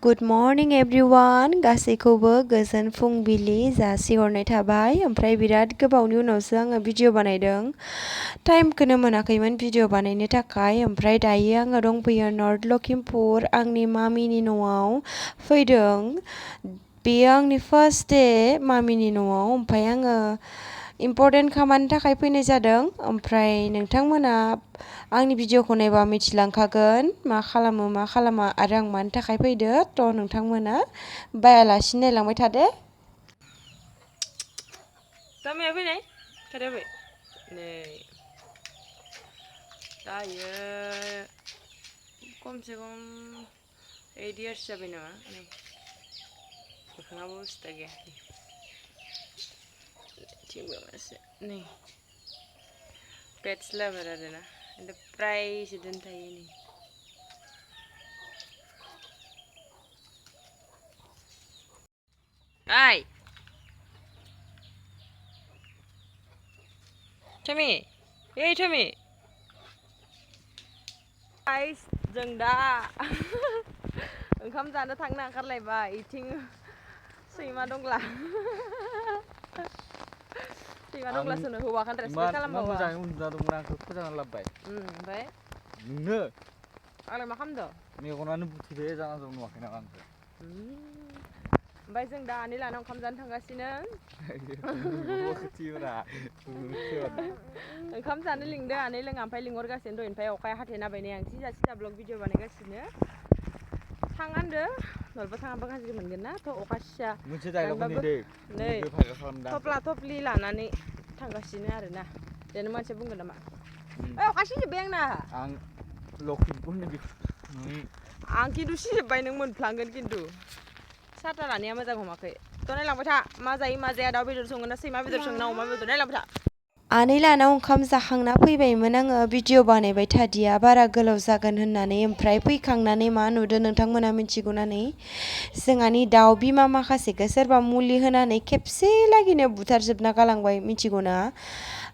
Good morning everyone गासैखौबो गोजोन फुंबिलि जासिहरनाय थाबाय। ओमफ्राय बिराद गोबावनि उनावसो आङो भिडिअ बानायदों। टाइमखौनो मोनाखैमोन भिडिअ बानायनो थाखाय। ओमफ्राय दायो आङो दंफैयो नर्थ लखिमपुर आंनि मामिनि न'आव फैदों। बेयो आंनि फार्स्ट डे मामिनि न'आव। ओमफ्राय आङो इम्परटेन्ट खामानिनि थाखाय फैनाय जादों। ओमफ्राय नोंथांमोना आंनि भिडिअखौ नायबा मिथिलांखागोन मा खालामो मा खालामा आरो आं मानि थाखाय फैदो। थ' नोंथांमोना बायालासिनो नायलांबाय थादो। दामाया फैनाय खारिया फै नै दायो खमसे खम 8 years जाबाय नामा नै मोखाङाबो उस्था गैया थिंबो मासे नै पेट्स लाभार आरोना प्रायसो दोनथायो नै ओइ टमी ओइ टमी गाइस जों दा ओंखाम जानो थांनो ओंखारलायबाय। इथिं सैमा दंला सैमा दंग्लासोनो हौवाखौ रेसपेक्ट खालामबावा। मोजाङै उन्दुना दंमोन आंखौ फोजाना लाबोबाय। ओमफ्राय नोंनो आंलाय मा खालामदों? मेगनानो बुथेदो जाना दं नुवाखै नामा आंखौ? ओमफ्राय जों दा आनै लाहानाव ओंखाम जानो थांगासिनो। ओंखाम जानो लिंदों आनै लोङा ओमफ्राय लिंहरगासिनो दं। ओमफ्राय अखाया हाथेना होबाय नै आं सिजा ब्लग भिडिअ बानायगासिनो। थाङान्दो नलबा थाङाबा गाज्रि मोनगोन ना। थ' अखा सिजा मोनसे डायलग होनि दानबाबो दै नै थफ्ला थफ्लि लानानै थांगासिनो आरोना। देनो मानसिया बुंगोन नामा? ओइ अखा सिजोब्बाय आंना। आं लखिमपुर आं खिन्थु सिजोब्बाय नों मोनफ्लांगोन खिन्थु साथा लानाया मोजां हमाखै। थ' नायलांबाय था मा जायो मा जाया दाउ बेदर संगोन ना सैमा बेदर संगोन ना अमा बेदर नायलांबाय था। आनै लाहानाव ओंखाम जाखांना फैबायमोन आङो भिडिअ बानायबाय थादिया बारा गोलाव जागोन होननानै। ओमफ्राय फैखांनानै मा नुदों नोंथांमोना मिथिगौनानै जोंहानि दाउ बिमा माखासेखौ सोरबा मुलि होनानै खेबसे लागैनो बुथारजोबना गालांबाय मिथिगौना।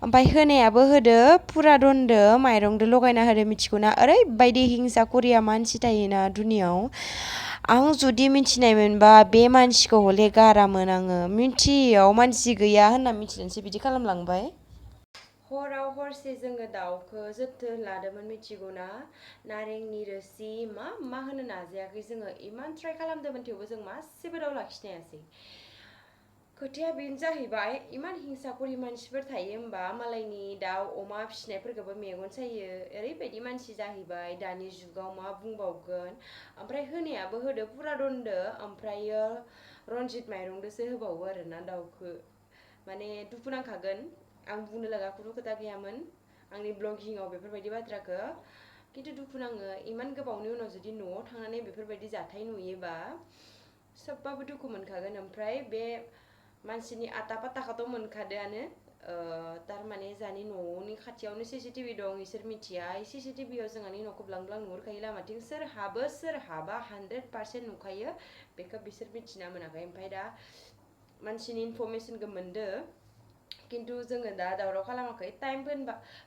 ओमफ्राय होनायाबो होदो फुरा दनदो माइरंदो लगायना होदो मिथिगौना। ओरैबायदि हिंसा करिया मानसि थायोना दुनियाव। आं जुदि मिथिनायमोनबा बे मानसिखौ हले गारामोन आङो। मिथियैयाव मानसि गैया होनना मिथिनानैसो बिदि खालामलांबाय। हराव हरसे जोङो दाउखौ जोथोन लादोंमोन मिथिगौना। नारेंनि रोसि मा मा होनो नाजायाखै जोङो इमान ट्राय खालामदोंमोन थेवबो जों मासेबो दाउ लाखिनो हायासै। खोथाया बेनो जाहैबाय इमान हिंसाखरि मानसिफोर थायो होमबा मालायनि दाउ अमा फिसिनायफोरखौबो मेगन सायो ओरैबायदि मानसि जाहैबाय दानि जुगाव मा बुंबावगोन। ओमफ्राय होनायाबो होदो फुरा दनदो ओमफ्रायो रनजित माइरंदोसो होबावो आरोना दाउखौ। माने दुखु नांखागोन। आं बुंनो लागा खुनु खोथा गैयामोन आंनि ब्लगिंआव बेफोरबायदि बाथ्राखौ। खिन्थु दुखु नाङो इमान गोबावनि उनाव जुदि न'आव थांनानै बेफोरबायदि जाथाय नुयोबा सोबबाबो दुखु मोनखागोन। ओमफ्राय बे मानसिनि आथा पाताखौथ' मोनखादोआनो। थारमाने जोंहानि न'नि खाथियावनो CCTV दं इसोर मिथिया। CCTVआव जोंहानि न'खौ ब्लां ब्लां नुहुरखायो लामाथिं सोर हाबो सोर हाबा 100% नुखायो। बेखौ बिसोर मिथिना मोनाखै। ओमफ्राय दा मानसिनि इनफरमेसनखौ मोनदो खिन्थु जोङो दा दावराव खालामाखै। टाइम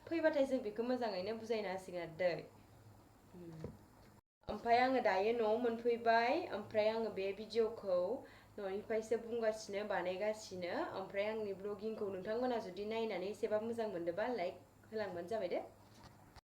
फैबाथाय जों बेखौ मोजाङैनो बुजायना होसिगोन आरो दै। ओमफ्राय आङो दायो न'आव मोनफैबाय। ओमफ्राय आङो बे भिडिअखौ न'निफ्रायसो बुंगासिनो बानायगासिनो। ओमफ्राय आंनि ब्लगिंखौ नोंथांमोना जुदि नायनानै एसेबा मोजां मोनदोंबा लाइक होलांबानो जाबाय दे।